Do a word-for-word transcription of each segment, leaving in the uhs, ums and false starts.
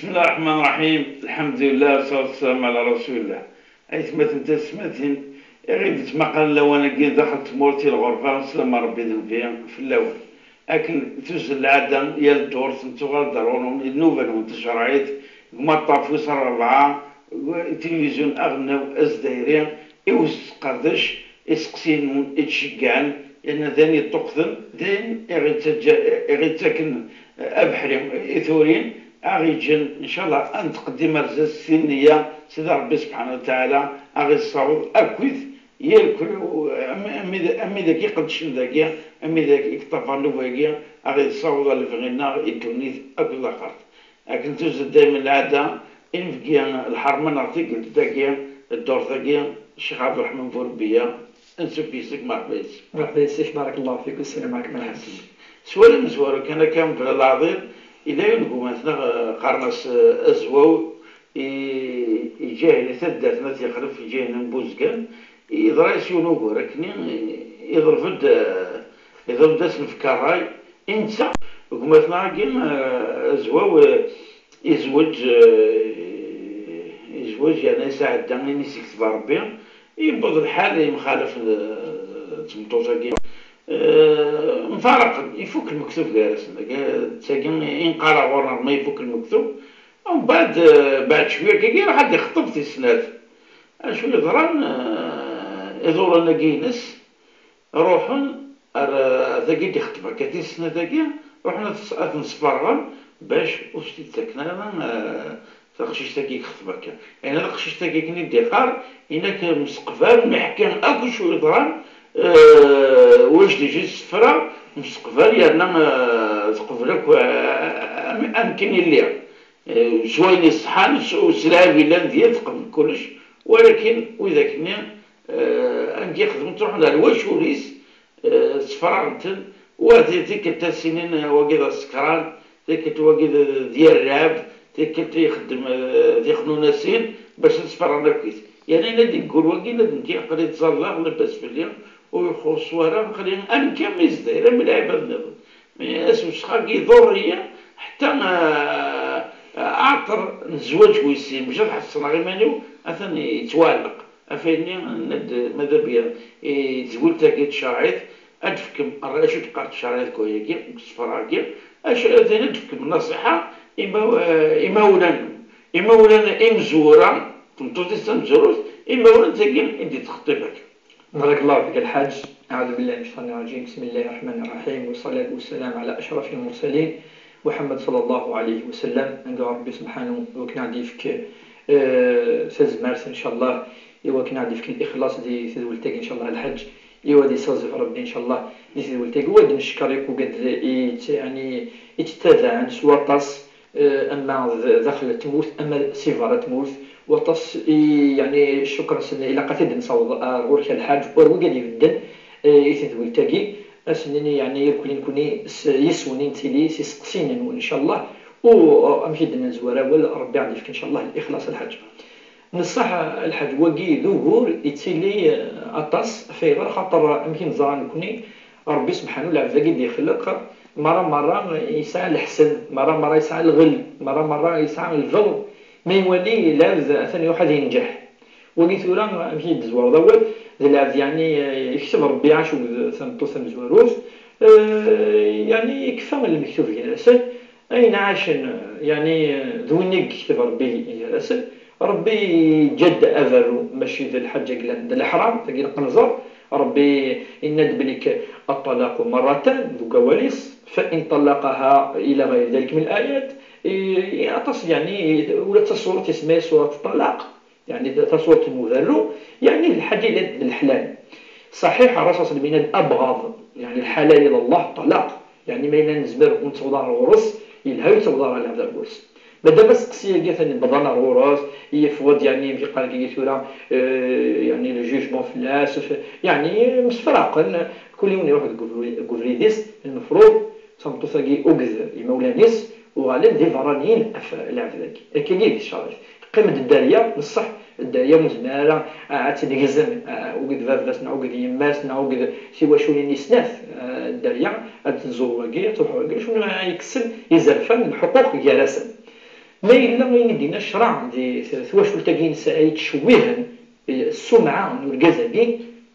بسم الله الرحمن الرحيم. الحمد لله والصلاة والسلام على رسول الله. Aytmaten tasmatin, i ɣ-id-ittmaqalen lawan-agi daxel tmurt i lɣerba, slam Ṛebbi d Nnbi fell-awen. Akken tuzzel lɛada, yal ddurt nettuɣal-d ar ɣur-wen i nnuba-nwen tacerɛit, deg umaṭṭaf wis ṛebɛa, tilivizyu aɣelnaw azdayri, i usqerdec, iseqsiyen i d-ceggɛen, yerna d ayen yeṭṭuqten, d ayen i ɣ-ittaǧǧa-, i ɣ-ittaken abeḥri i turin, a ɣ-yeǧǧen, ncallah, a nettqeddim ar zdat s nniya, Sidi Ṛebbi subḥanahu wa taɛala a ɣ-issaweḍ akkit yal kul, am-, am-, am wid akk iqeddcen dagi, am wid akk i yeṭṭafaren nnuba-agi, a ɣ-issaweḍ ar lebɣi-nneɣ i ddunit akked laxert. Akken tuzzel dayem lɛada, inebgi lḥerma neɣ tikkelt dagi, ddurt-agi, Ccix Ɛebderreḥman Burebbiya, ansuf yes-k, merḥba yes-k. Merḥba yes-k, barakallahu fik, wassalam ɛalaykum a lḥaǧ. S wawal amezwaru kan akka, mebla leɛḍil, yella yiwen n gma-tneɣ, eh, qqaren-as, eh, Azwaw, i, iǧahen i taddart n At Yexlef, iǧahen n Buzgan, yeḍra-yas yiwen ugur akkenni, eh, iḍleb-d, eh, iḍleb-d ad s-nefk ṛṛay, i netta, gma-tneɣ-agi, eh, Azwaw, eh, izweǧ, eh, izweǧ, yerna yesɛedda ayen i s-yekteb Ṛebbi, yewweḍ lḥal yemxalaf d, d tmeṭṭut-agi. Eh, mfaraqen, ifuk lmektub gar-asen. Dagi, d tagi i nqara ɣur-neɣ ma ifuk lmektub. Mbeɛd, eh, beɛd cwiya kan, iruḥ ad ixṭeb tis snat. Acu yeḍran, eh, iḍulan-agi-ines ruḥen ar, ar tagi d-ixṭeb akka, tis snat-agi, ruḥen ad s-, ad ten-sferɣen bac ur s-t-id-ttaken ara, eh, taqcict-agi i yexṭeb akka. Yeɛni taqcict-agi akken i d-iqqar, inak mseqbal, mi ḥkan akk acu yeḍran, eh, wajdij i tessefra, mseqbal yerna, eh, teqbel akk, eh, am-, amkan i lliɣ. Eh, s wayen iṣeḥḥan, s, s lɛib yellan deg-i, teqbel kullec, walakin widak-nni, eh, amek i xedmen, ttruḥen ar lwacul-is, eh, ssefraɣen-ten, wa ti-, tikkelt ad s-inin, eh, wagi d asekran, tikkelt wagi d, d, d yarrab, tikkelt ixeddem, eh, tixnunasin, bac ad sferɣen akkit. Yerna la d-yeggul wagi, la d nekki, aql-i ttẓallaɣ, labas fell-i, ur ixuṣṣ wara, aql-i am kan mi zdayer, am lɛibad nniḍen. Mi asewsex-agi iḍurr-iyi, ḥetta, eh, eh, aɛṭer n zzwaǧ wis sin, bac ad ḥeṣneɣ iman-iw, atan yettwaɛelleq. Ɣef wayen-nni, nenna-d, ma d abya, i tezwilt-agi tcerɛit, ad d-tefkem ṛṛay, acu d-teqqar tcerɛit deg wayagi, deg ssefra-agi, acu, atan ad d-tefkem nnaṣiḥa imaw-, eh, imawlan, imawlan imezwura, tameṭṭut-is tamezwarut, imawlan tagi i d-yettxeṭṭib akka. بارك الله فيك الحاج. أعوذ بالله من الشيطان الرجيم. بسم الله الرحمن الرحيم. والصلاة والسلام على أشرف المرسلين محمد صلى الله عليه وسلم. Ad nduɛ Ṛebbi subḥanahu wa taɛala ad aɣ-d-yefk, eh, tazmert, ncallah, i wakken ad aɣ-d-yefk lixlaṣ di tedwilt-agi, ncallah, a lḥaǧ. Iwa ad isaẓef Ṛebbi, ncallah, di tedwilt-agi. Wa ad d-neckeṛ yakk ugad i tt-, yeɛni, i tt-ittabaɛen s waṭas, eh, ama d-, daxel tmurt, ama si beṛṛa tmurt. Waṭas i, yeɛni, ccukr-nsen ilaq ad t-id-nessaweḍ ar ɣur-k a lḥaǧ, u ar wigad ibedden, eh, i tedwilt-agi. Ad sen-nini, yeɛni, irkelli nekni s yiswen i nettili, s iseqsiyen-nwen, ncallah. U, eh, amek i d-nezwar awal, Ṛebbi ad d-yefk, ncallah, lixlaṣ a lḥaǧ. Neṣṣaḥ, a lḥaǧ, wagi d ugur ittili, eh, aṭas, ɣef ayɣer? Xaṭer, amek i neẓra nekni, Ṛebbi subḥanu, lɛebd-agi d-ixleq, merra merra yesɛa leḥsed, merra merra yesɛa lɣel, merra merra yesɛa lbeɣ, ma iwali lɛebd atan iruḥ ad yenǧeḥ. Wagi tura, amek i d-tezwareḍ awal, d lɛebd, yeɛni, eh, yekteb Ṛebbi acu d tameṭṭut tamezwarut, eh, yeɛni yekfa lmektub gar-asen, ayen ɛacen, yeɛni, d winna i yekteb Ṛebbi gar-asen. Ṛebbi yeǧǧa-d aberru, mačči d lḥaǧa yellan d leḥram, tagi neqq nẓer. Ṛebbi yenna-d belli الطلاق مرتان, deg wawal-is, فإن طلقها إلى غير ذلك من الآيات. I, i aṭas, yeɛni, ula d taṣuṛt isemma-yas suṛat ṭṭalaq. Yeɛni, tasurt n uberru, yeɛni, d lḥaǧa yellan d leḥlal. Ṣaḥiḥ, Ṛṛasul ṣalla Llahu ɛalayhi wa sallam yenna-d: أبغض, yeɛni, الحلال إلى الله الطلاق. Yeɛni, ma yella nezmer ur nettaweḍ ara ɣur-s, yelha ur nettaweḍ ara lɛebd ar ɣur-s. Ma dama aseqsi-agi atan bḍan ar ɣur-s, yeffeɣ-d, yeɛni, amek i qqaren akka tura, eh, yeɛni, le jugement fell-as, f-, yeɛni, msefraqen, kul yiwen iruḥ deg ubri-, deg ubrid-is, lmefruḍ, tameṭṭut-agi akked imawlan-is uɣalen d iberraniyen ɣef lɛebd-agi. Akken i d ccerɛit. Teqqim-d dderya, neṣṣeḥ, dderya ur nezmir ara ad tt-negzem, ah, akked baba-s neɣ akked yemma-s neɣ akked tiwaculin i snat, ah, dderya ad tezzuḍ wagi, ad truḥ wagi, acu i yekksen izerfan, lḥuquq gar-asen. Ma yella ayen i d-yenna ccreɛ di twacult-agi-ines ay yettcewwihen, eh, ssumɛa n urgaz-agi,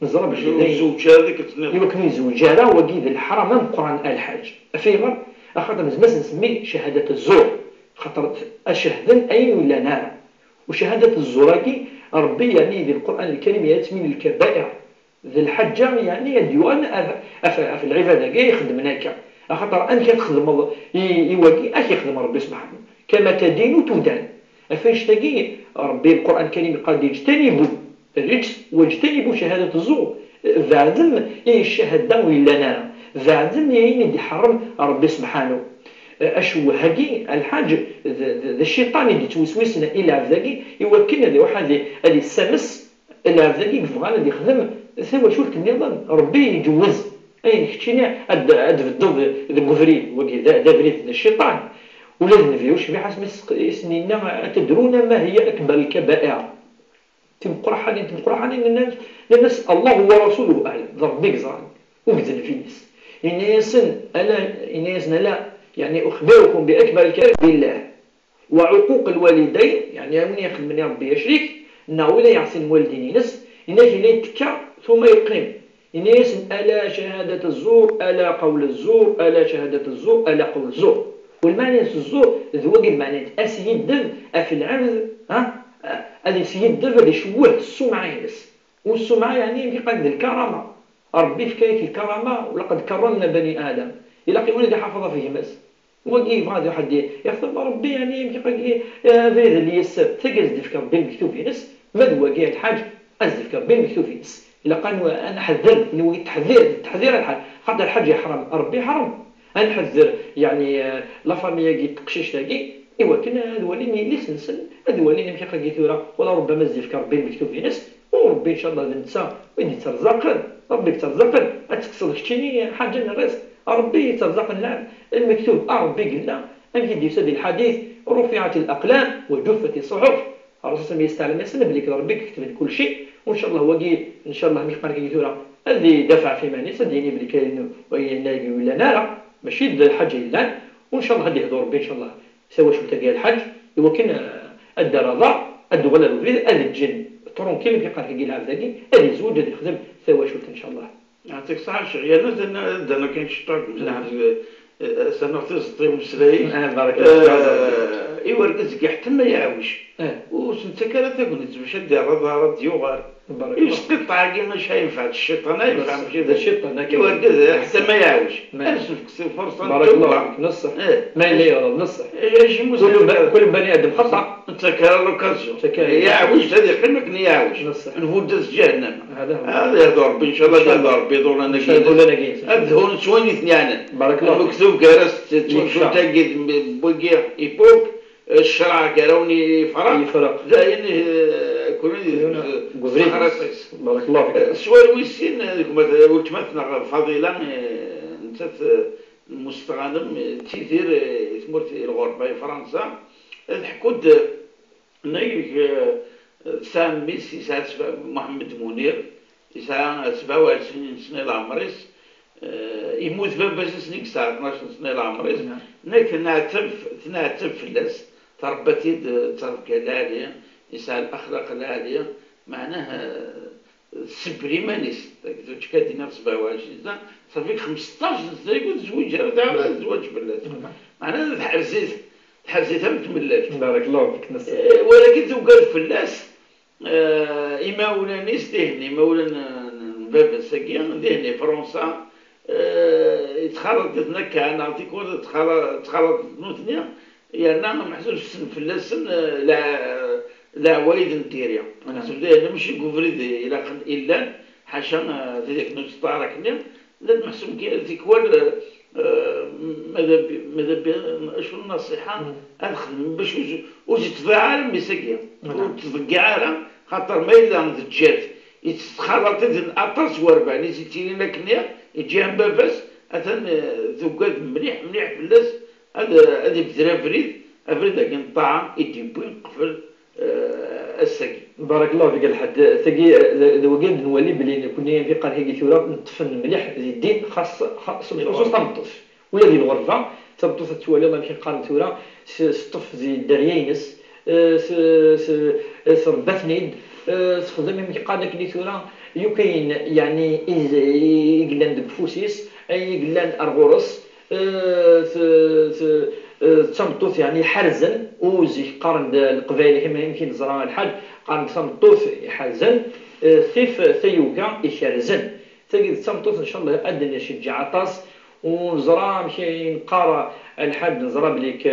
neẓra belli d ayen, ur yezweǧ ara, i wakken ur yezweǧ ara, wagi d lḥaram ameqqran a lḥaǧ. Ɣef ayɣer? Axaṭer nezmer ad s-nsemmi cahadat zzur, xaṭer ad cehden ayen ur yellan ara. U cahadat zzur-agi, Ṛebbi, yeɛni, di Lqur'an Lkarim, yerra-tt min lkabair. D lḥaǧa, yeɛni, ad d-yuɣal ɣef, ɣef, ɣef lɛibad-agi i ixeddmen akka. Axaṭer amek ad txedmeḍ i, i wagi, ad k-ixdem Ṛebbi subḥanu. Kama tadinu tudan. Ɣef annect-agi, Ṛebbi, Lqur'an Lkarim, yeqqar-d: اجتنبوا الرجس واجتنبوا شهادة الزور. Beɛdem i ccahada ur yellan ara. Beɛdem i ayen i d-iḥeṛṛem Ṛebbi subḥanu. Acewweh-agi, a lḥaǧ, d, d, d cciṭan i d-ittweswisen i lɛebd-agi, i wakken ad iṛuḥ ad i-, ad issames lɛebd-agi i yebɣan ad ixdem tawacult nniḍen. Ṛebbi iǧewwez ayen keččini ad, ad d-tbeddeḍ deg ubrid, wagi d, d abrid n cciṭan. Ula d Nnbi ucbiḥ asmi s-, i sen-yenna: أتدرون ما هي أكبر الكبائر؟ Timeqqraḥanin, timeqqraḥanin, nnan-as, nnan-as: الله ورسوله أعلم, d Ṛebbi i yeẓran, ur d Nnbi-ines. Yenna-yasen: ألا, yenna-yasen: ألا, يعني, أخبركم بأكبر الكبائر؟ بالله وعقوق الوالدين, yeɛni, a win ixedmen i Ṛebbi acrik, neɣ win iɛṣin walidin-ines, yenna-k, yella yettekka, tumma yeqqim. Yenna-yasen: ألا شهادة الزور، ألا قول الزور، ألا شهادة الزور، ألا قول الزور. Walmeɛna-ines zzur, d wagi lmeɛna-ines, askiddeb ɣef lɛebd, ha? Ad iskiddeb, ad icewweh ssumɛa-ines. U ssumɛa, yeɛni, amek i qqaren, d lkarama. Ṛebbi yefka-yak lkarama, ولقد كرمنا بني آدم. Ilaq i win ad iḥafeḍ ɣef gma-s. Wagi yebɣa ad iruḥ ad d-ixdem Ṛebbi, yeɛni, amek i qqaren, eh, abrid n lyaser. Tagi ad s-d-ifk Ṛebbi lmektub-ines, ma d wagi a lḥaǧ, ad s-d-ifk Ṛebbi lmektub-ines. Ilaq ad n-, ad nḥedder, nwi teḥdir, teḥdir a lḥaǧ. Xaṭer lḥaǧ yeḥṛem, Ṛebbi yeḥṛem. Ad nḥedder, yeɛni, eh, la famille-agi n teqcict-agi, i wakken ad walin yelli-s-nsen, ad walin amek aqagi tura, wala ṛebbama ad s-d-yefk Ṛebbi lmektub-ines, u Ṛebbi, ncallah, d netta i d-yetterẓaqen, Ṛebbi yetterẓaqen, ad tekkseḍ keččini lḥaǧa n ṛṛizq, Ṛebbi yetterẓaqen lɛebd, lmektub a Ṛebbi yella, amek i d-yusa di lḥadit: رفعت الأقلام وجفت الصحف. Ṛṛasul sallallahu alayhi wa sallam yesteɛlem-asen belli d Ṛebbi i iketben kulci, u ncallah wagi, ncallah, mi yeqqar-agi tura, ad idafeɛ ɣef yiman-is, ad d-yini belli kra n wayen ur yellan ara, mačči d lḥaǧa yellan, u ncallah ad d-yehdu Ṛebbi, ncallah, tawacult-agi a lḥaǧ, i wakken, eh, ad d-terr aḍar, ad d-tuɣal ar ubrid, ad ǧǧen tranquille, mi yeqqar-agi lɛebd-agi, ad yezweǧ, ad yexdem tawacult, ncallah. Yeɛṭik ṣṣeḥḥa, Ccix. Yerna ad d-nerr kan ciṭṭaḥ deg umezruy, eh, eh, ass-a neɣ tiẓeṭ i umeslay. Ah, barakallahu fik. Eh, i wergaz deg iḥettem ay aɛwij. Eh. Ur s-nettak ara tagnit bac ad d-yerr aḍar, ad d-yuɣal. Barakallahu. Ibes ṭiṭṭa-agi maca yenfeɛ-d cciṭan, ay yenfeɛ mačči d cciṭan, akka. I wergaz iḥettem ay aɛwij. Ma. Ad s-nefk s lfurṣa n tawba. Barakallahu fik, neṣṣeḥ. Eh. Ma yella yeɣleḍ, neṣṣeḥ. Eh, acimi ur s-nettak ara? Kul, kul bani Adam xaṭa. Nettak ara l'occasion. Nettak ara. Yeɛwij, ad yeqqim akken yeɛwij. Neṣṣeḥ. Nhudd-as ǧahennama. Hada huwa. Ad yehdu Ṛebbi, ncallah, ad yehdu Ṛebbi iḍulan-agi. Ncallah, iḍulan-agi. Ad d-hun s wayen i ten-yeɛnan. Barakallahu. Lmektub gar-as d twacult-agi d wagi ipuk, ccreɛ gar-awen yefreq. Yefreq. Dayen, eh, kul yiwen deg ubrid-is. Texriṭ-is. Barakallahu fik. Eh, sswal wis sin, eh, gma-, weltma-tneɣ Faḍila, eh, nettat, eh, n Mustɣanem, eh, tettidir, eh, i tmurt, i lɣerba, i Fransa. Ad ḥku-d, eh, Nna-k, eh, tesɛa mmi-s, yesɛa tesba-, Muḥemmed Munir, yesɛa sebɛa u ɛecrin sna i leɛmer-is. Eh, yemmut baba-s asmi yesɛa tnac sna i leɛmer-is. Naam. Nna-k tenɛettab, tenɛettab fell-as, trebba-t-id, eh, d ttrebga lɛali, yesɛa laxlaq lɛali, meɛnah, eh, tessebber iman-is. Teǧǧ-k ad d-iniḍ sebɛa u ɛecrin sna, ṣafi xmesṭac sna ur tezwiǧ ara, teɛreḍ ad tezweǧ fell-as. Naam. Meɛnah teḥrez-it, teḥrez-it am tmellalt. Barakallahu fik, neṣṣeḥ. Eh, walakin tugad fell-as, eh, imawlan-is dihen, imawlan n, n baba-s-agi, dihen i Fransa, eh, yettxalaḍ-iten akka, neɣ tikwal yettxala-, yettxalaḍ-iten nutni, yerna meḥsub ssnen fell-asen, eh, leɛ-, leɛwayed n diri. Naam. Meḥsub dihen mačči deg ubrid ilaqen i llan, ḥaca, eh, tidak n useṭṭar akkenni, Llan meḥsub kan tikwal, eh, eh, mada bi-, mada bi-, acu n nṣiḥa, mm, ad xedmen bac ur, ur yettḍiɛ ara mmi-s-agi. Naam. Ur yettḍeyyiɛ ara, xaṭer ma yella teǧǧa-t, yettxalaḍ-id aṭas n werbaɛen i s-yettilin akkenni, yeǧǧa-t baba-s, atan, eh, tugad mliḥ, mliḥ fell-as, ad, ad ibder abrid, abrid-agi n ṭṭaɛa i d-yewwi qbel, eh, ass-agi. Barakallahu fik a lḥaǧ. Tagi, eh, d, d wagi ad nwali belli nekni d iqerḥi-agi tura neṭṭfen mliḥ di ddin, xas, xas, s lxuṣuṣ tameṭṭut. Ula di lɣerba, Tameṭṭut ad twaliḍ amek i qqaren tura, s- s ṭṭef di dderya-ines, eh, s- s- eh, tṛebba-ten-id, eh, texdem amek i qqaren akken i tura, yukayen, yeɛni, i i yellan deg ufus-is, ay i yellan ar ɣur-s, eh, t- t- eh, d tameṭṭut, yeɛni, ḥerzen, u zik qqaren-d Leqbayel, amek amek i neẓra, a Lḥaǧ, qqaren-d tameṭṭut iḥerzen, eh, tif tayuga ikerrzen. Tagi d tameṭṭut, ncallah, ad d-ncejjeɛ aṭas, u neẓra amek i neqqar, a Lḥaǧ, neẓra belli k-,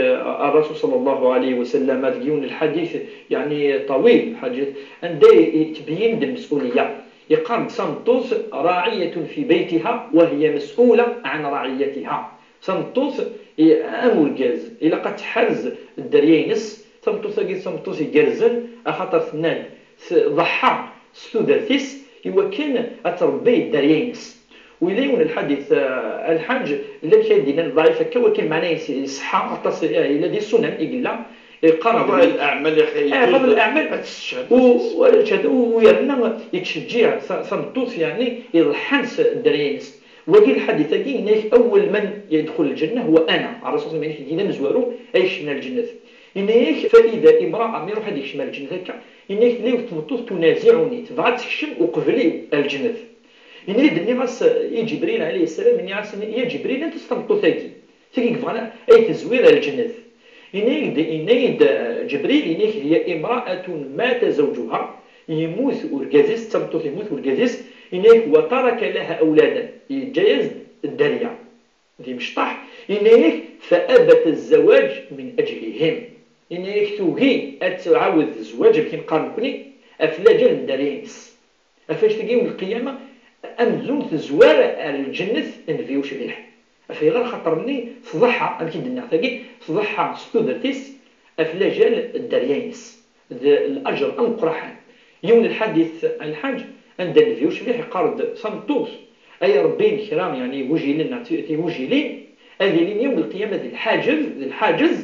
الرسول صلى الله عليه وسلم deg yiwen n lḥadit, yeɛni, ṭawil, ḥaǧat, anda i, i tebyin-d lmesuliyya. Yeqqar-d tameṭṭut: راعية في بيتها وهي مسؤولة عن رعيتها. Tameṭṭut, i, am urgaz, ilaq ad tḥerz dderya-ines. Tameṭṭut-agi d tameṭṭut igerrzen, axaṭer tenna-d tḍeḥḥa s tudert-is i wakken ad tṛebbi dderya-ines. Wila yiwen lḥadit, eh, a Lḥaǧ, llan kra i d-yennan ḍɛif akka, wakin meɛna-ines iṣeḥḥa aṭas, eh, yella di Sunan i yella, iqqar-d فضائل الأعمال يا أخي، eh, يجوز فضائل الأعمال. Ad tesseched. U, u, ad tesseched, u yerna yettcejjiɛ ta- tameṭṭut, yeɛni, iḍeḥḥan s dderya-ines. Wagi lḥadit-agi, yenna-yak: أول من يدخل الجنة هو أنا. Ṛṛasul صلى الله عليه وسلم yenna-yak d amezwaru ay yekcmen ar lǧennet. Yenna-yak: فإذا امرأة, mi iruḥ ad yekcem ar lǧennet akka, yenna-yak: tella yiwet tmeṭṭut تنازعني, tebɣa ad tekcem uqbel-iw ar lǧennet. Yenna-yak: nniɣ-as i Ǧibril عليه السلام, nniɣ-as: يا جبريل, anta-tt tameṭṭut-agi? Tagi yebɣan ay tezwir ar lǧennet. Yenna-yak-d, yenna-yi-d, eh, Ǧebril, yenna-yak: هي امرأة مات زوجها, yemmut urgaz-is, d tameṭṭut yemmut urgaz-is, yenna-yak: وترك لها أولادا, yeǧǧa-yas-d dderya d imecṭaḥ, yenna-yak: فأبت الزواج من أجلهم. Yenna-yak tugi ad tɛawed zzwaǧ, akken qqaren nekni, ɣef laǧal n dderya-ines. Ɣef wannect-agi yawm lqiyama, amzun tezwar ar lǧennet n Nnbi ucbiḥ. Ɣef ayɣer? Axaṭer-nni tḍeḥḥa, amek i d-nniɣ tagi, tḍeḥḥa s tudert-is ɣef laǧal n dderya-ines. D laǧer ameqqraḥan. Yiwen lḥadit, a Lḥaǧ, anda Nnbi ucbiḥ iqqar-d tameṭṭut ay iṛebbin kra, yeɛni, igujilen neɣ ti- tigujilin, ad ilin yawm lqiyama d lḥaǧez, d lḥaǧez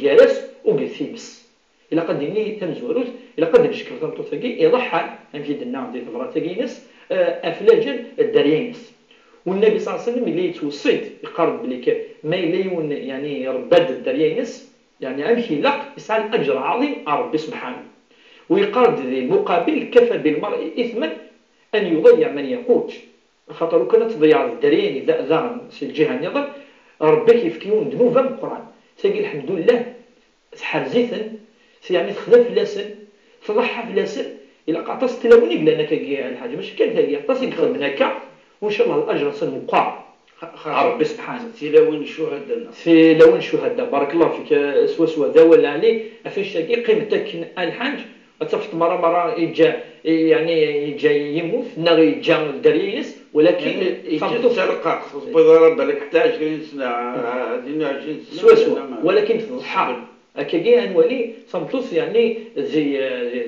gar-as akked times. Ilaq ad d-nini tamezwarut, ilaq ad d-neckeṛ tameṭṭut-agi iḍeḥḥan, amek i d-tenna di tebṛat-agi-ines, eh, ɣef laǧal n dderya-ines. U Nnbi صلى الله عليه وسلم yella yettweṣṣi-d, yeqqar-d belli k-, ma yella yiwen, yeɛni, iṛebba-d dderya-ines, yeɛni, amek ilaq, yesɛa laǧer ɛaḍim ar Ṛebbi subḥanu. U yeqqar-d di lmuqabil: كفى بالمرء إثما أن يضيع من يقوت. Axaṭer lukan ad tḍeyyɛeḍ dderya-nni da- daɣen si lǧiha nniḍen, Ṛebbi ad k-yefk yiwen ddnub ameqqran. Tagi, lḥemdullah, tḥerz-iten, yeɛni texdem fell-asen, tḍeḥḥa fell-asen. Ilaq aṭas n tlawin i yellan akkagi, a Lḥaǧ, mačči kan tagi, aṭas i ixedmen akka, u ncallah laǧer-nsen meqqer. Xa- xaṭer Ṛebbi subḥanu. Tilawin ccuhada-nneɣ. Tilawin ccuhada, barakallahu fik, eh, swaswa, d awal ɛli, ɣef wannect-agi, qqimet akken, a Lḥaǧ, ad tafeḍ merra merra yeǧǧa, yeɛni yeǧǧa yimmut, neɣ yeǧǧa dderya-ines, walakin yeǧǧa-t d talqaɣt, ur tewwiḍ ara balak ḥetta ɛecrin sna, ah, tnin u ɛecrin sna, swaswa, wala ma- walakin tḍeḥḥa. Akkagi ad nwali tameṭṭut, yeɛni, di,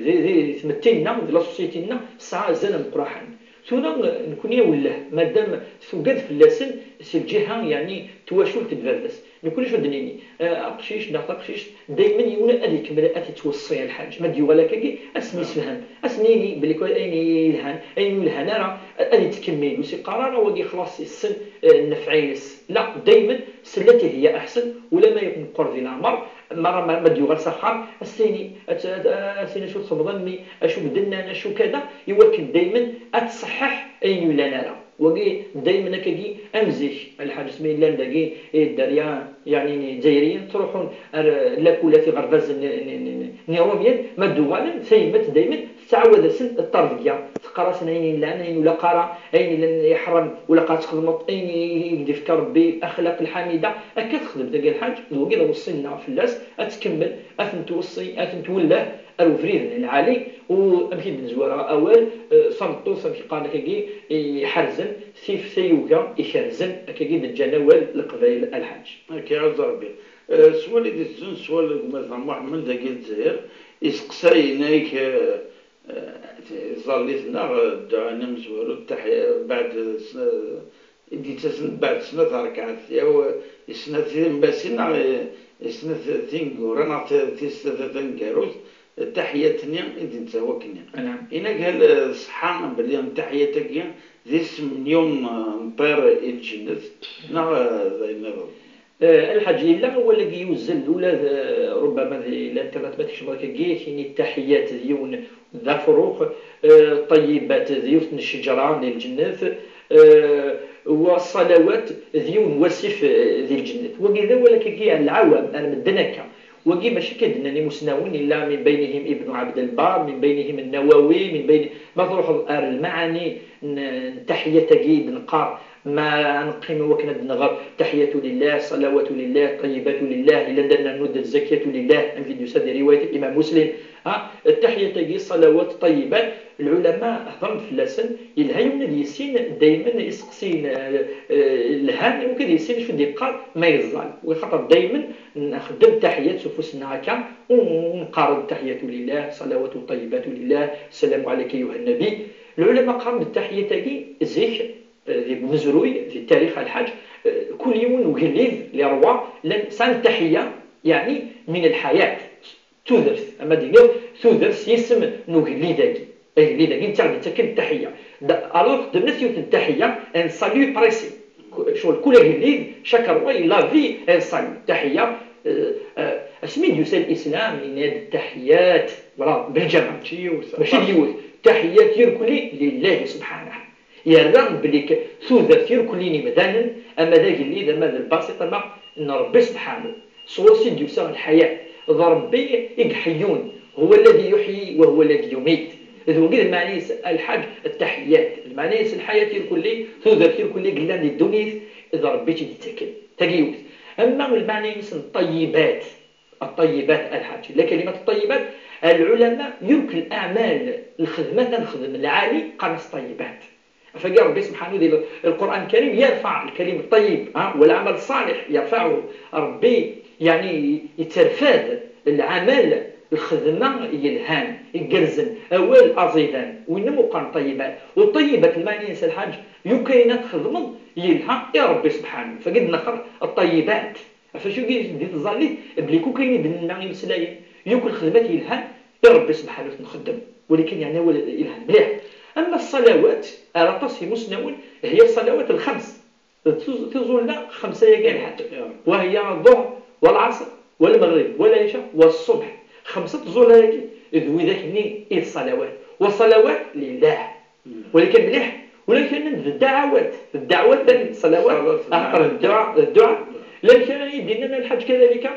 di, di, di tmetti-nneɣ, di la société-nneɣ, tesɛa azal ameqqraḥen. Tura, nekni awelleh, madam tugad fell-asen si lǧiha, yeɛni, twacult n baba-s. Nekni acu d-nini? Eh, aqcic neɣ taqcict, daymen yiwen ad ikemmel ad yettweṣṣi, a Lḥaǧ. Ma d-yuɣal akkagi, ad sen-yessefhem, ad sen-yini belli kra ayen yelhan, ayen ur yelhan ara, ad yettkemmil. Ur s-iqqar ara wagi xlaṣ yessen, eh, nnefɛ-ines. La, daymen, sellati hiya aḥsen, ula ma meqqer di leɛmer, ma, ma, ma d-yuɣal s axxam, ad s-tini, ad, ad, ad s-tini acu txedmeḍ a mmi, acu bedden nnan, acu kada, iwakken daymen ad tṣeḥḥeḥ ayen ur yellan ara. Wagi daymen akkagi am zik, a Lḥaǧ, asmi llan dagi i dderya, yeɛni, n Izzayriyen, ttruḥun ar lakul, at iɣerbazen n, n, n, n, n Irumyen, ma d-uɣalen, tayemmat daymen tettɛawad-asen ṭṭerḍegya, teqqar-asen ayen yellan, ayen ur ilaq ara, ayen yellan iḥṛem ur ilaq ad txedmeḍ, ayen i, i, i k-d-ifka Ṛebbi, axlaq lḥamida, akka texdem tagi, a Lḥaǧ, d wagi d aweṣṣi-nneɣ fell-as, ad tkemmel, ad ten-tweṣṣi, ad ten-twelleh ar ubrid n lɛali, u amek i d-nezwar awal, eh, tameṭṭut, amek i qqaren akkagi, iḥerzen, tif tayuga ikerrzen, akkagi d-ǧǧan awal Leqbayel, a Lḥaǧ. Akka, a Ṛebbi. Eh, swal i d-itezzun, swal n gma-tneɣ Muḥemmed dagi n Lezzayer, iseqsa, yenna-ak, eh, eh, ẓallit-nneɣ, eh, dduɛa-nni amezwaru, ttaḥi-, baɛd, eh, s-, i d-yettasen baɛd snat rrekɛat, yaw, i snat timbasin, neɣ i, i snat tineggura, neɣ ti-, tis tlata taneggarut, ttaḥiyat-nni i d-nettehwa akkenni. Anɛam. Inak hal, eh, ṣṣeḥḥa belli ttaḥiyat-agi d isem n yiwen, eh, n ṭṭir i lǧennet, neɣ, eh, d ayen nniḍen? Eh, Lḥaǧ, yella wawal-agi yuzzel ula d, eh, rubbama di l'internet ma tkecmeḍ akkagi, kini ttaḥiyat d yiwen d afrux, eh, ṭṭayyibat d yiwet n ccejra di lǧennet, eh, wa ṣṣalawat d yiwen n wasif, eh, di lǧennet. Wagi d awal akkagi ar lɛawam, ar medden akka. Wagi mačči akka i d-nnan imusnawen, illa min baynihim Ibnu Ɛebdelbar, min baynihim Nnawawi, min bayni-, ma truḥeḍ ar lmaɛani n, n ttaḥiyat-agi i d-neqqar, ma neqqim i wakken ad d-nɣer, taḥiyatu lillah, ṣalawatu lillah, ṭayyibatu lillah, illa da nernu-d zakiyatu lillah, amek i d-yusa di riwayat Imam Muslim, ha, ttaḥiyat-agi, ṣalawat, ṭayyibat, lɛulama hedren-d fell-asen, yelha yiwen ad yissin daymen iseqsiyen, eh, eh, lhan, iwakken ad yissin acu d-yeqqar ma yeẓẓal. Xaṭer daymen nxeddem taḥiyat s ufus-nneɣ akka, u, u neqqar taḥiyatu lillah, ṣalawatu ṭayyibatu lillah, ssalamu ɛalayka ayyuha nnabi. Lɛulama qqaren-d taḥiyat-agi zik, eh, deg umezruy, di tarix a Lḥaǧ, eh, kul yiwen ugellid, les rois, llan sɛan taḥiya, yeɛni min lḥayat, tudert, ama d-iniḍ tudert s yisem n ugellid-agi. Agellid-agi netta ɣ-d-ittaken ttaḥiya. Da-, alors, xedmen-as yiwet n taḥiya, un salut pressé. Ku-, ccɣel kul agellid, chaque roi, il a vie, un salut. Taḥiya, eh, eh, asmi d-yusa l'islam, yenna-d taḥiyat, voilà, belǧama. Mačči yiwet. Mačči d yiwet. Taḥiyat irkelli lillahi subḥanahu. Yerra belli k-, tudert irkelli n yimdanen, ama d agellid, ama d lbasit, ama n Rebbi subḥanahu. Sɣur-s i d-yusa lḥayat. D Rebbi i iḥeyyun. Huwa alladhi yuḥyi wa huwa alladhi yumit. D wagi d lmeɛna-is a Lḥaǧ ttaḥiyat. Lmeɛna-is lḥayat irkelli, tudert irkelli i yellan di ddunit, d Rebbi i tt-id-ittaken. Tagi yiwet. Ama lmeɛna-ines n ṭṭayyibat, ṭṭayyibat a Lḥaǧ. La kalimat ṭṭayyibat, lɛulama, yurk leɛmal, lxedma tanexdem lɛali, qqaren-as ṭṭayyibat. Afagi Rebbi subḥanahu di Lqur'an Lkarim yerfa lkalim ṭṭayyib, ha, wa lɛamal ṣṣaliḥ yerfaɛuhu. Rebbi, yeɛni, yetterfad lɛamal, lxedma yelhan, igerrzen, awal aẓidan, win meqqren ṭṭayyibat. U ṭṭayyibat lmeɛna-ines a Lḥaǧ, yakk ayen ad txedmeḍ yelha i Rebbi subḥanahu. Fagi d-nexer ṭṭayyibat. Ɣef wacu i d-, di tẓallit, belli kul ayen i d-nenna imeslayen, yakk lxedmat yelhan, i Rebbi subḥanahu nxeddem. Walakin yeɛni awal yelhan mliḥ. Ama ṣṣalawat, ar aṭas imusnawen, hiya ṣṣalawat lxems. D tuz-, tiẓulla xemsa-yagi a Lḥaǧ. Wa hiya ḍuhr, wa lɛaṣr, wa lmeɣrib, wa lɛica, wa ṣṣubḥ. Xemsa tẓulla-yagi, d widak-nni i d ṣṣalawat. Wa ṣṣalawat lillah. Walakin mliḥ, ula kra d ddaɛawat, d ddaɛawat tani, ṣṣalawat, ṣṣalawat, axaṭer d dduɛa, d dduɛa. Llan kra i d-yennan a Lḥaǧ kadalika,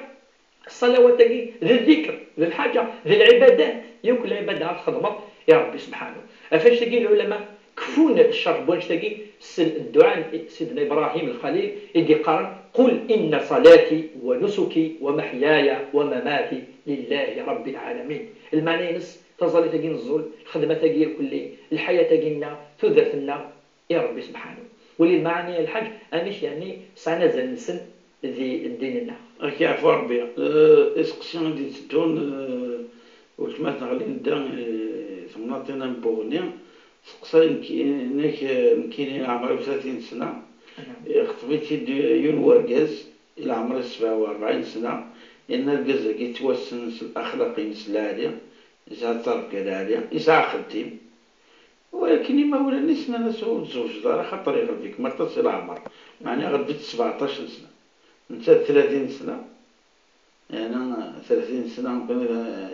ṣṣalawat-agi, d ddikr, d lḥaǧa, d lɛibadat, yakk lɛibada ad txedmeḍ i Rebbi subḥanahu. Ɣef wannect-agi lɛulama kfun ccerḥ n wannect-agi s dduɛa n Sidna Ibrahim Lxalil i d-iqqaren: قل إن صلاتي ونسكي ومحياي ومماتي لله رب العالمين. Lmeɛna-ines, taẓallit-agi n ẓẓul, lxedmat-agi irkelli, lḥayat-agi-nneɣ, tudert-nneɣ, i Rebbi subḥanahu. Wali lmeɛani a Lḥaǧ, amek yeɛni sɛan azal-nsen di ddin-nneɣ. Ad k-yeɛfu Rebbi. Eh, iseqsi i d-itteddun, eh, weltma-tneɣ Linda, eh, temnaḍt-in am Buɣni, teqsa nekk-, nekk, eh, nekkini leɛmer-iw tlatin sna, ixṭeb-itt-id yiwen wergaz, i leɛmer-is sebɛa u rebɛin sna, yerna argaz-agi yettwassen s laxlaq-ines lɛali, yesɛa ttrebga lɛali, yesɛa axeddim. Walakin imawlan-is nnan-as: "Ur tzewǧeḍ ara, axaṭer iɣleb-ikem aṭas i leɛmer." Meɛna iɣleb-itt sebɛeṭṭac n sna. Nettat tlatin sna. Yeɛni, tlatin sna, mkun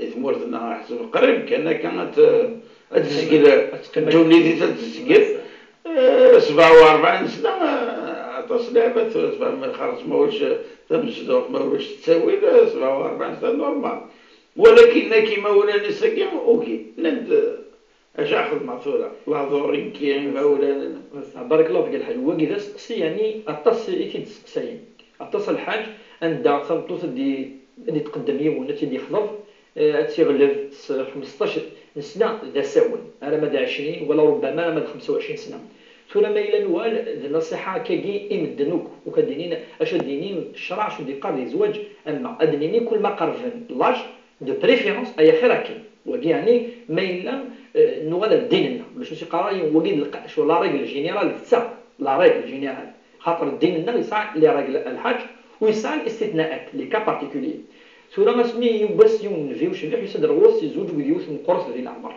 i tmurt-nneɣ, ḥseb qrib kan akka ad t-, ad tezgel. Ad teqqim ddunit-is ad tezgel. Eh, sebɛa u rebɛin sna, eh, aṭas n lɛibad tura, tfehmeḍ, xerṣ ma ulac tamezduɣt, ma ulac ttawil, eh, sebɛa u rebɛin sna, normal. Walakin nekk imawlan-is-agi, ugi, nnan-d, "Acu ara xedmeɣ tura? Lehdur i nekk, imawlan." Barakallahu fik a Lḥaǧ. Wagi d aseqsi, yeɛni, aṭas i t-id-sseqsayen. Aṭas a Lḥaǧ, anda tameṭṭut ad d-, ad d-tqeddem yiwen, ad tt-id-yexḍeb, eh, ad tt-iɣleb s xmesṭac n sna d asawen, alamma d ɛecrin, wala rubbama alamma d xemsa u ɛecrin sna. Tura ma yella nuɣal d nasiḥa akkagi i medden akk, akk ad d-inin, acu ad d-inin ccṛeɛ, acu d-yeqqar di zzwaǧ, ama ad d-nini kul ma qerben l'âge, de préférence, ay axir akken. Wagi yeɛni ma yella, eh, nuɣal ar ddin-nneɣ, bac ur s-iqqar ara yiwen wagi d lqa-, acu, la règle générale d ta, la règle générale. Xaṭer ddin-nneɣ yesɛa les règles a Lḥaǧ, u yesɛa listitnaat, les cas particuliers. Tura asmi yiwwas yiwen nnbi ucbiḥ, yusa-d ar ɣur-s, yezweǧ akked yiwet meqqret di leɛmer.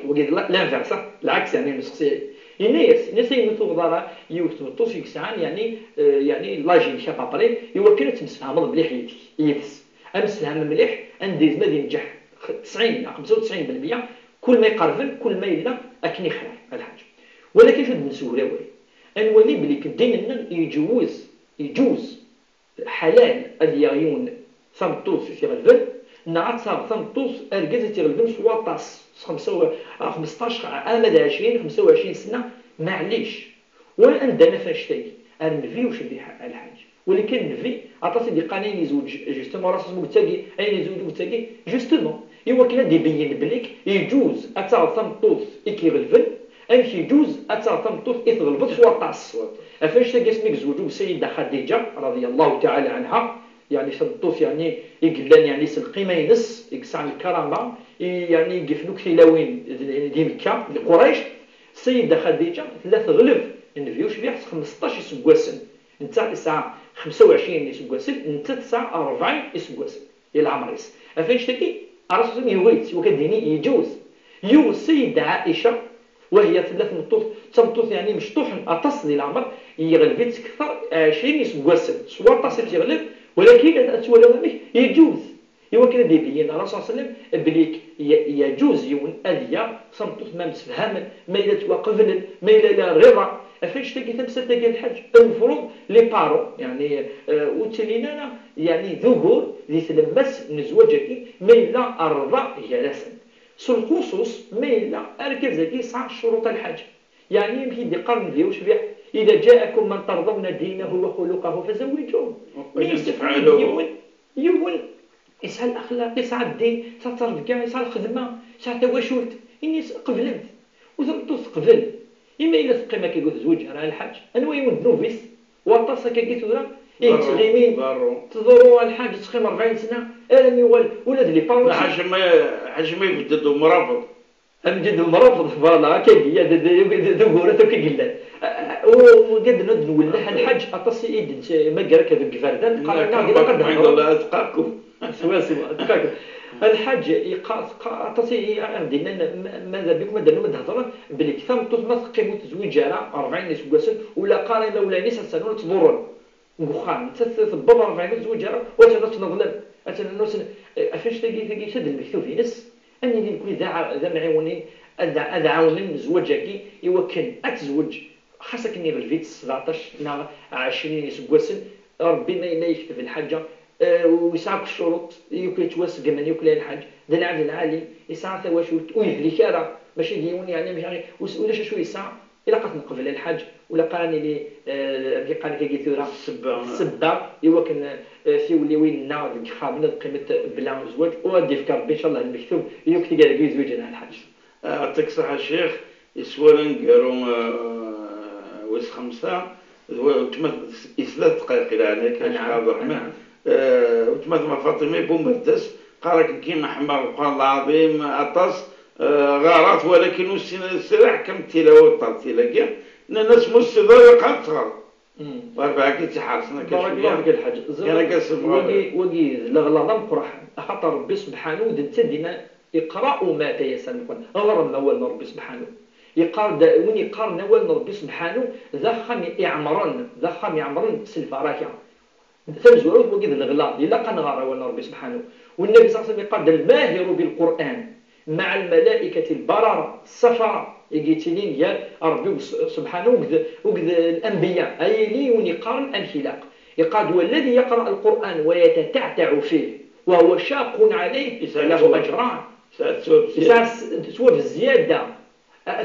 Wagi d la-, l'inverse, ah, lɛaks, yeɛni, n useqsi-agi. Yenna-yas, yenna-yas ayen ur tuɣeḍ ara yiwet tmeṭṭut i yesɛan, yeɛni, eh, yeɛni l'âge-inek à peu près, i wakken ad temsefhameḍ mliḥ yid-k, yid-s. Amsefham mliḥ, anda yezmer ad yenǧeḥ x-, tesɛin neɣ xemsa u tesɛin belmeyya, kul ma iqerben, kul ma yella akken i xir, a lḥaǧ. Walakin acu d-nessewr awal? Ad nwali belli deg ddin-nneɣ yeǧwez, yeǧuz ḥalal ad yaɣ yiwen tameṭṭut i t-iɣelben, neɣ ad taɣ tameṭṭut argaz i t-iɣelben s waṭas, s xemsa u, xmesṭac, ama d ɛecrin, xemsa u ɛecrin sna, maɛlic. Wa anda naf annect-agi? Ar nnbi ucbiḥ a lḥaǧ. Walakin nnbi, aṭas i d-iqqaren ayen yezweǧ, justement, ɣas asmi ugettagi, ayen yezweǧ ugettagi, justement, i wakken ad d-ibeyyen belli yeǧuz ad taɣeḍ tameṭṭut i k-iɣelben, amek yeǧuz ad taɣeḍ tameṭṭut i tɣelbeḍ s waṭas. Ɣef annect-agi asmi yezweǧ Sayida Xadiǧa, radiyallahu taɛala anha, yeɛni tameṭṭut, yeɛni, i yellan, yeɛni, s lqima-ines, i yesɛan lkarama, i, yeɛni, i yefnuk tilawin d, di Mekka, di Qurayc, Sayida Xadiǧa tella teɣleb nnbi ucbiḥ s xmesṭac iseggasen. Netta tesɛa xemsa u ɛecrin iseggasen, nettat tesɛa rebɛin iseggasen i leɛmer-is. Ɣef annect-agi, Ṛṛasul yuɣ-itt, i wakken ad d-yini yeǧuz. Yuɣ Sayida Ɛica, wahya tella tmeṭṭut, d tameṭṭut, yeɛni, mecṭuḥen aṭas di leɛmer, yeɣleb-itt kter ɛecrin iseggasen, s waṭas i tt-yeɣleb, walakin ad, ad twaliḍ amek yeǧuz. I wakken ad d-ibeyyen Ṛṛasul ṣalla Llahu ɛalayhi wa sallam belli y-, yeǧuz yiwen ad yaɣ tameṭṭut ma msefhamen, ma yella ttwaqeblen, ma yella la rriḍa. Ɣef annect-agi, tamsalt-agi a lḥaǧ, lmefruḍ les parents, yeɛni, eh, ur ttilin ara, yeɛni, d ugur di tlemmast n zzwaǧ-agi, ma yella rrḍa gar-asen. S lxuṣuṣ ma yella argaz-agi yesɛa ccuruṭ a lḥaǧ. Yeɛni amek i d-iqqar nnbi ucbiḥ: إذا جاءكم من ترضون دينه وخلقه فزوجوه. Ma yessefhem-d yiwen, yiwen yesɛa laxlaq, yesɛa ddin, yesɛa ttrebga, yesɛa lxedma, yesɛa tawacult, ini-as qeblemt. U tameṭṭut teqbel. Imi yella teqqim akka ur tezwiǧ ara a lḥaǧ, anwa yiwen ddnub-is? Waṭas akkagi tura i yettɣimin, tḍerru a lḥaǧ, tettɣim rebɛin sna, armi yuɣal ula d les parents. Ḥaǧ ma, ḥaǧ ma ibedd-d umrabeḍ. Amǧid umrabeḍ, voilà, akkagi, d, d, d, d ugurat akk i yellan. U, u gad n ad nwelleh a lḥaǧ, aṭas i d-nmager akka deg iberdan, qqaren-aɣ ilaq ad nehḍer. Swaswa, atqakum. A lḥaǧ, yeqqar, teqqar, aṭas i, i aɣ-d-yennan, ma, ma d abikum ad d-ternum ad d-thedrem, belli tameṭṭut ma teqqim ur tezwiǧ ara rebɛin iseggasen, ula qqar imawlan-is ad tt-rnun ad tt-ḍurren deg uxxam. Nettat tewweḍ rebɛin ur tezwiǧ ara, u atan ad tt-neḍlem, atan ad nusen, eh, ɣef annect-agi, tagi, tusa-d lmektub-ines, ad nili nekni d aɛa-, d amɛiwnin, ad, ad ɛawnen zzwaǧ-agi i wakken ad tezweǧ, xas akken iɣleb-itt s sebɛeṭac neɣ ɛecrin iseggasen, Ṛebbi ma yella yekteb lḥaǧa, eh, u yesɛa akk ccuruṭ, yuklal yettwaseggmen, yuklal lḥaǧ, d lɛebd lɛali, yesɛa tawacult, ur yehlik ara, mačči d yiwen, yeɛni, amek, ur s-, ulac acu yesɛa, ilaq ad t-neqbel a lḥaǧ, ur ilaq ara ad nili, eh, amek i qqaren akkagi tura, ssebba, ssebba i wakken, eh, tiwliwin-nneɣ deg yexxamen ad qqiment bla zzwaǧ, u ad d-yefk Ṛebbi, ncallah, lmektub i yakk tigad-agi yezwiǧen a lḥaǧ. Yeɛṭik ṣṣeḥḥa a ccix, iswa aneggaru, eh, wis xemsa, d wa-, weltma, i tlata dqayeq i leɛnaya-k, a Ccix Ɛebderreḥman. Eh, weltma Faṭima Bumerdas, qqar-ak nekki ḥemmleɣ Lqur'an lɛaḍim aṭas, eh, ɣareɣ-t, walakin ur ssineɣ, sriɣ kam tilawa u ṭṭal tilagi, nnan-as ma ur tessineḍ ara ilaq ad teɣreḍ. Werbeɛ akka i tt-iḥerṣen akka cwiya. Barakallahu fik a lḥaǧ. Ẓriɣ, yerra-k-as lmeɣreb. Wagi, wagi d leɣlaḍ ameqqran, axaṭer Ṛebbi sebḥanu d netta dima iqra: وما تيسر من القرآن. Ɣrem awal n Ṛebbi sebḥanu. Yeqqar-d, win yeqqaren awal n Ṛebbi sebḥanu, d axxam iɛemren, d axxam iɛemren s lbaraka. Tamezwarut, wagi d leɣlaḍ, ilaq ad nɣer awal n Ṛebbi sebḥanu. U Nnbi ṣalla Llahu ɛalayhi wa sallam yeqqar-d: الماهر بالقرآن مع الملائكة البررة السفرة, i yettilin gar Ṛebbi s-, sebḥanu akked, akked lanbiya, a yili win yeqqaren amek ilaq. Yeqqar-d: والذي يقرأ القرآن ويتتعتع فيه وهو شاق عليه فله أجران. Yesɛa s-, ttwab zzyada.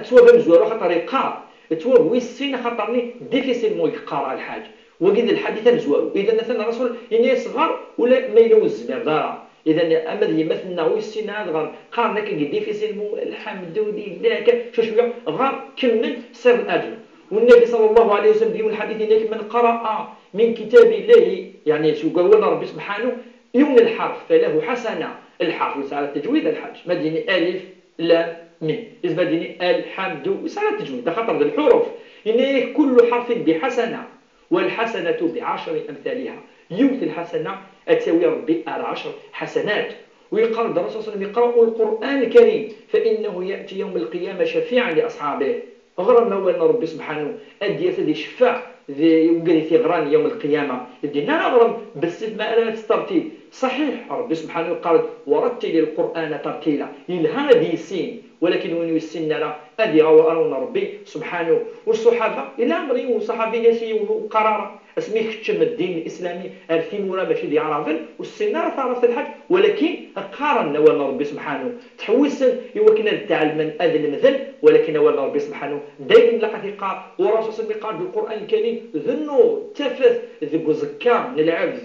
Ttwab amezwaru axaṭer yeqqar, ttwab wis sin axaṭer-nni difficilement yeqqar a lḥaǧ. Wagi d lḥadit amezwaru. Idan atan Ṛṛasul yenna-yas ɣer ula ma yella ur tezmireḍ ara. Idan ama d yemma-tneɣ ur yessin ara ad ɣer, qqaren akkagi difficilement, lḥemdulillah, akka, cwiya cwiya, ɣer, kemmel, siɣ laǧer. U Nnbi ṣalla Llahu ɛalayhi wa sallam di yiwen lḥadit yenna-k: من قرأ من كتاب الله, yeɛni seg wawal n Ṛebbi sebḥanu, yiwen lḥerf, فله حسنة. Lḥerf yesɛa ttejwid a lḥaǧ. Ma d-yini alif, lam, mim. Yezmer ad d-yini alḥamdu, yesɛa ttejwid, axaṭer d lḥuruf. Yenna-yak: كل حرف بحسنة، والحسنة بعشر أمثالها. Yiwet lḥasana ad tawi Ṛebbi ar ɛecr ḥasanat. U yeqqar-d Ṛṛasul ṣalla Llahu ɛalayhi wa sallam: اقرأوا القرآن الكريم فإنه يأتي يوم القيامة شفيعا لأصحابه. Ɣrem awal n Ṛebbi subḥanu, ad d-yaf ad iceffaɛ di wigad i t-iɣran yawm lqiyama. Dinna ara ɣrem, bessif ma ara testertil. Ṣaḥiḥ, Ṛebbi subḥanu yeqqar-d: "Warattil lqur'ana tartila." Yelha ad yissin, walakin win ur yessinen ara ad iɣaw aṛaw n Ṛebbi subḥanu. U ṣṣuḥaba, yella ɛemr yiwen uṣaḥabi yenna-as i yiwen ur qqar ara. Asmi keččem ddin islami ar timura mačči d iɛraben, ur ssinen ara taɛrabt lḥaǧ, walakin qqaren awal n Ṛebbi subḥanu. Ttḥewwisen i wakken ad tɛelmen, ad lemden, walakin awal n Ṛebbi subḥanu dayem ilaq ad t-iqqar. U Ṛṛasul sallam yeqqar-d: "Lqur'an lkarim d nnuṛ, d tafat deg uẓekka n lɛebd."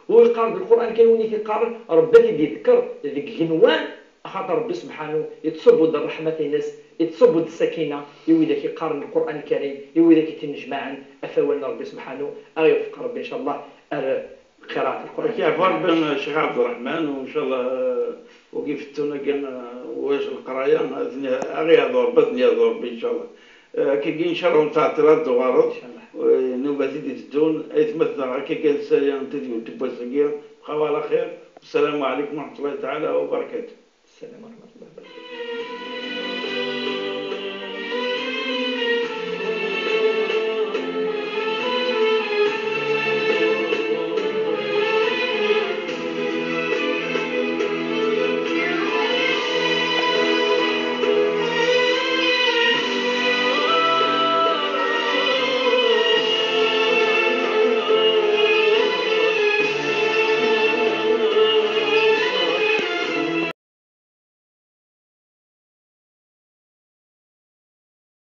U yeqqar-d: "Lqur'an lkarim win i t-iqqaren, Ṛebbi ad t-id-iḍekker deg igenwan." Axaṭer Ṛebbi subḥanu yettṣubbu-d ṛṛeḥmat-ines, yettṣubbu-d ssakina i widak iqqaren Lqur'an lkarim, i widak ittnejmaɛen ɣef wawal n Ṛebbi subḥanu. Ad ɣ-iwefeq Ṛebbi, ncallah, ar qiraat Lqur'an. Ad k-yeɛfu Ṛebbi, Ccix Ɛebderreḥman, u ncallah, uh, wagi ifettun-agi, uh, ulac leqraya, ad ten-, ad ɣ-yeɛḍu Ṛebbi, ad ten-yeɛḍu Ṛebbi, ncallah. Uh, akkagi, ncallah, ur nettɛeṭṭil ara ad d-tuɣaleḍ. Ncallah. Uh, nnubat i d-iteddun, aytma-tneɣ akkagi ad sariɣ n tedwilt n wass-agi, bqaw ɛla xir. Assalamu ɛlikum wa ṛeḥmatullahi taɛala wa barakatuh. Sslam wa ṛeḥmatullahi wa barakatuh.